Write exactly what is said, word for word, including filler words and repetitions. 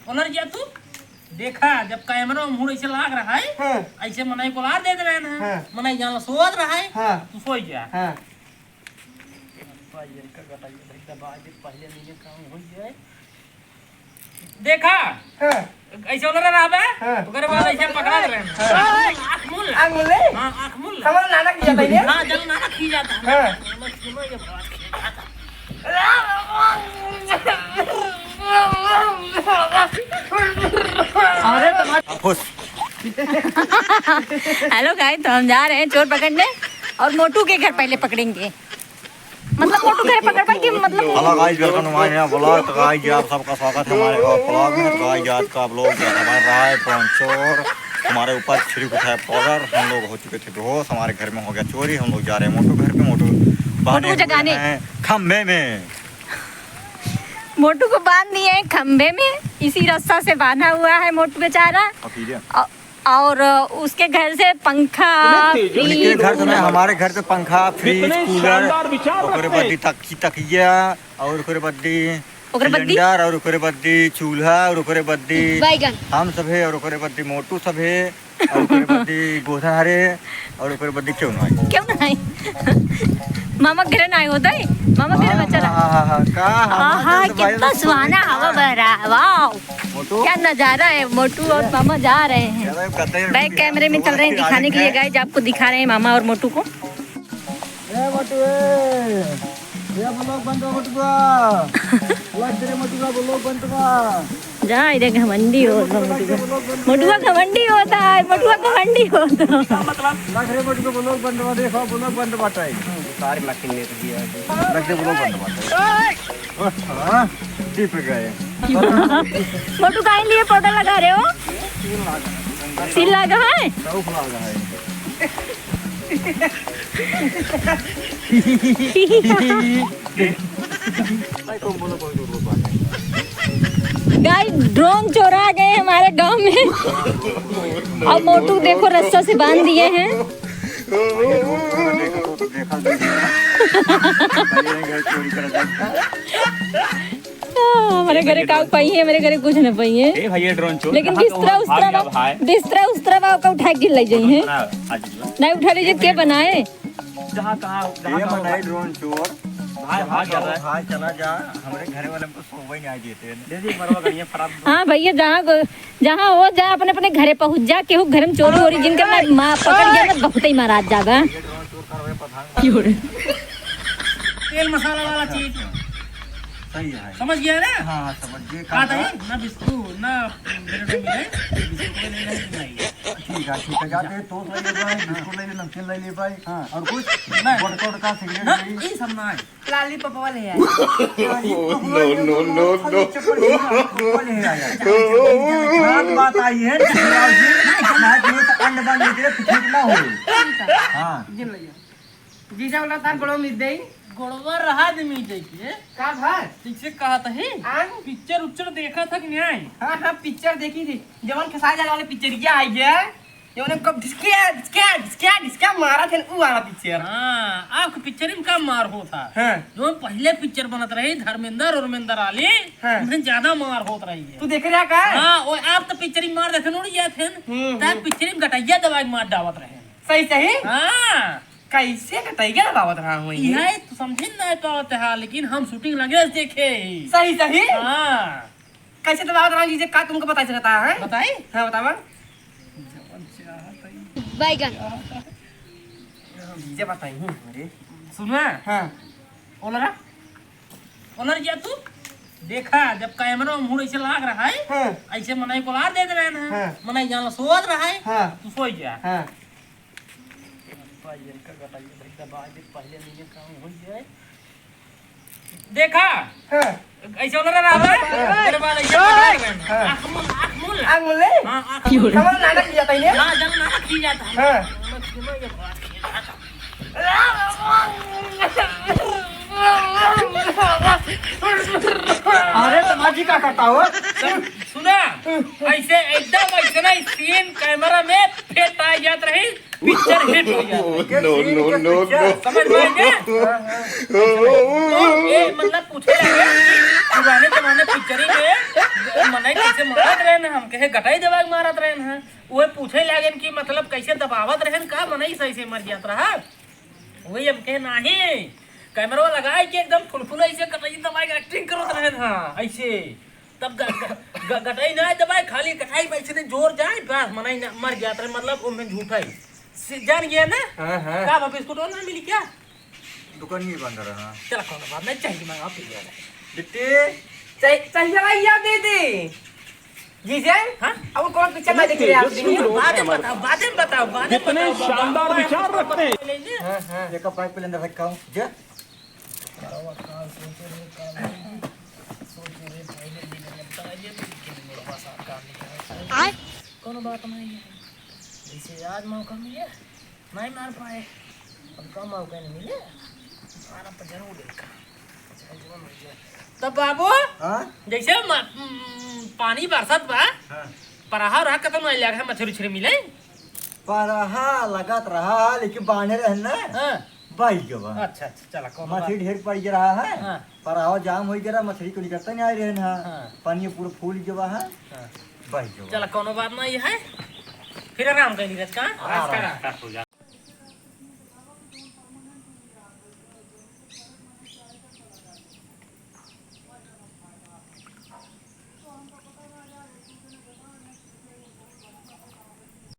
ओनर जिया तू देखा, जब कैमरा मुड़ ऐसे लाग रहा है, हाँ। ऐसे मनई को लार दे दे रहे हैं। हाँ। मनई जान सोवत रहा है, हाँ। तू सोई जा। हाँ। भाई, इनका गटाइए भाई, दबा दे, पहले नहीं काम हो जाए। देखा? हाँ। ऐसे वाला रहबे? हाँ। ओकरे बाद ऐसे पकड़ा दे रहे हैं। हाँ। आँख मूल। आँख मूल ले? हाँ, आँख मूल। समझ नाना किया था ये? हाँ, जब नाना खी जाता है। हाँ। अरे तो मत। खुश। हेलो गाइस, तो हम जा रहे हैं चोर पकड़ने और मोटू के घर पहले पकड़ेंगे। मतलब मोटू के घर पकड़ पाए कि मतलब हेलो गाइस, welcome to my vlog। तो गाइस जी, आप सबका स्वागत है हमारे और vlog में। तो गाइस जी, आज का vlog जो हमारा रहा है ड्रोन चोर, हमारे ऊपर छिड़क उठा है पाउडर। हम लोग हो चुके थे बेहोश, हमारे घर में हो गया चोरी। हम लोग जा रहे हैं मोटू घर पे, मोटू बांधे मोटू को हुए जगाने। हैं खंभे में। मोटू को बांध दिए हैं खंभे में, इसी रस्सा से बांधा हुआ है मोटू बेचारा। और फिर? औ-, और उसके घर से पंखा, इतने तेज, फ्रिज, इतने घर से, हमारे घर से पंखा, फ्रिज, इतने कूलर, शानदार विचार ओकरे रखते हैं। बद्दी तक-, तकिया, और ओकरे बद्दी ओकरे बद्दी? सिलेंडर, और ओकरे बद्दी चूल्हा, और ओकरे बद्दी बैगन। हम सभे, और ओकरे बद्दी मोटू सभे, और ओकरे बद्दी गोधन हरे, और ओकरे बद्दी क्यों ना आई? क्यों ना आई? मामा घरे ना आए होते? मामा घरे हाँ, बच्चा रहा। हाँ, हाँ, हाँ, का हवा आहा, चलत बा, कितना सुहाना हवा बह रहा है, वाओ। मोटू? क्या नजारा है, मोटू और मामा जा रहे हैं। यार, कहते हैं बैक कैमरे में चल रहे हैं, दिखाने के लिए गाइस, आपको दिखा रहे हैं मामा और मोटू को। ए मोटू, ए, ये vlog बंद हो मोटुआ। Vlog तेरे मोटुआ, vlog बंद बा। जा, इधर घमंडी होता मोटुआ। मोटुआ घमंडी होता है, मोटुआ घमंडी होता है। लग रे मोटुआ, vlog बंद बा, देखो vlog बंद बाटे। सारे लखन ने तो दिया है। लग दे vlog बंद बाटे। हाँ, टिप गए। मोटू काहे लिए पाउडर लगा रहे हो? सील लागा है? चौक लागा है। गाइस, ड्रोन चोरा गए हमारे गांव में। अब मोटू देखो रस्सा से बांध दिए हैं। आ, हमारे घरे का पाई है, हमारे घरे कुछ न पाई है। ए भैया ड्रोन चोर, लेकिन कहाँ बिस्तरा कहाँ उस्तरा भाग बा, गया भाई? बिस्तरा उस्तरा बा, ओका उठा के ले जाई है। बना, आज जो। नहीं उठा लीजिए, के बनाए? जहाँ कहाँ, जहाँ ये कहाँ बनाई भाई? ड्रोन चोर। भाई, भाग जा रहा है। भाई चला जा, हमारे घरे वाले हमको सोवे नहीं आए देते हैं। दे दी मरवा गई है, फरार। हाँ भैया, जहाँ को जहाँ हो, जा अपने, अपने घरे पहुँच जा, केहू घर में चोरी वोरी जिन करना, माँ पकड़ गया ना, बहुत ही महाराज जाबा। तेल मसाला वाला चीज। सही है। समझ गया ना? हाँ, हाँ, समझ गए। का कहा था? ना बिस्कुट, ना ब्रेड मिले, बिस्कुट में नहीं, नहीं, नहीं। ठीक है, ठीक है, जाते हैं, toast ले ले भाई, बिस्कुट ले ले, नमकीन ले ले भाई। हाँ। और कुछ? नहीं। गुटखा, गुटखा, सिगरेट ना, बीड़ी? ये सब ना है। लालीपॉप वाले हैं। No, no, no, no। खाली चप्पल नहीं है, चप्पल नहीं है यार। बात आई है, शिवराज जी, मैं तुम्हें तो अंड बन लेते तो ठीक ना हो। हाँ। गिन लिया। जीजा वाला तार गोड़ो मिल गई। गोड़वा रहा दे मिल जाई के। का भाई? ठीक से कहा था ही। आन? पिक्चर उच्चर देखा था कि नहीं? हाँ, हाँ, पिक्चर देखी थी। जवन खेसारी लाल वाले पिक्चर क्या आई है? ये उन्हें कब ढिसकिया, ढिसकिया, ढिसकिया, ढिसकिया मारा थे, ऊ वाला पिक्चर। हाँ, आपके पिक्चर में का मार होता? हाँ। जो पहले पिक्चर बनत रही, धर्मेंद्र, उर्मेंद्र आली, हाँ। उन्हें ज्यादा मार होत रही है। तू देख रहा का? हाँ, वो आप तो पिक्चर में मार देखे नोड़ी जात हैं। हम्म, तब हम्म। पिक्चर में गटैया दवाई मार डावत रहे। सही, सही? हाँ। कैसे गटैया दबावत रहा हूँ ये? यह तो समझे नहीं पावत है, लेकिन हम shooting लगे देखे ही। सही, सही? हाँ। कैसे दबावत रहा जी, का तुमको बता सकता है? बताई? हाँ, बतावा। जवन चाहत है। बैगन। जीजा बताई हूँ, अरे। सुना? हाँ। ओनरा? ओनर जिया तू? देखा, जब कैमरा मुड़ ऐसे लाग रहा है, हाँ। ऐसे मनई को लार दे दे रहे हैं। हाँ। मनई जान सोवत रहा है, हाँ। तू सोई जा। हाँ। भाई, इनका गटाइए भाई, दबा दे, पहले नहीं काम हो जाए। देखा? हाँ। ऐसे वाला रहा है? हाँ। ओकरे बाद ऐसे हाँ। पकड़ लेना। हाँ। आँख मूल, आँख मूल। आँख मूल ले? हाँ, आँख मूल। समझ नाटक किया था इन्हें? हाँ, जब नाटक की जाता है। हाँ। अरे, तो माँ जी का करता हो? सुना, ऐसे एकदम ऐसे ना scene camera में fit आ जात रही। पिक्चर हिट हो जाए। No, no, no, no। समझ में आएंगे? तो ये मतलब पूछे लगे कि पुराने जमाने पिक्चर में मन नहीं, कैसे मारत रहेन, हम कहे गटई दबाइ के मारत रहेन हैं। उहे पूछे लागेन कि मतलब कैसे दबावत रहेन, का मनई सही से मर जात रहा। वही हम कहे नाही, कैमरा लगाइ के एकदम फुलफुल ऐसे गटई दबाइ के acting करत रहेन हैं, ऐसे। तब ग-, ग-, ग-, गटई ना दबाइ, खाली गटई पे ऐसे जोर जाए, बस मनई ना मर जात रहे, मतलब ओमे झूठा ही। सि-, जान गया ना? हाँ, हाँ। का बा, बिस्कुट और ना मिली क्या? दुकान ही बंद रहा। चला, कौनो बात नहीं, चाहिए मंगा, पी लिया जाए। बिट्टी। चाह-, चाहिए भैया दीदी। जी से? हाँ? अब कौन पीछे मैं देख रहे आप दीदी? बाद में बताओ, बाद में बताओ, बाद में जितने बताओ, शानदार बाबा, विचार रखते हैं। ले ले। हाँ, हाँ। एक बाइक पे लेंदर रखा हूँ। जा। बाबा, का सोचे रे, का नहीं। सोचे रे, पहले दिन में बता दिया, तो दिन में बस आप काम नहीं करें। आय। कौनो बात नहीं है। जैसे आज मौका मिले, नहीं मार पाए। अब का मौका नहीं मिले, मारा तो जरूर इनका। चाहे जो मर जाए। तब बाबू, हाँ? जैसे म-, म-, पानी बरसत बा, हाँ। परहा रहा कतौ नहीं लगा है, मछरी उछरी मिले? परहा लगत रहा, लेकिन बांधे रहन ना। हाँ। बही गवा। अच्छा, अच्छा, चला, कौनो मछली बात। ढेर पड़ गया रहा है। हाँ। परहा जाम हो गया रहा, मछली को निकलता नहीं आ रहे हैं। हाँ। पानी पूरा फूल गवा है। हाँ। बही गवा। चला, कौनो बात नहीं है। फिर आराम कर ली रच का। आराम।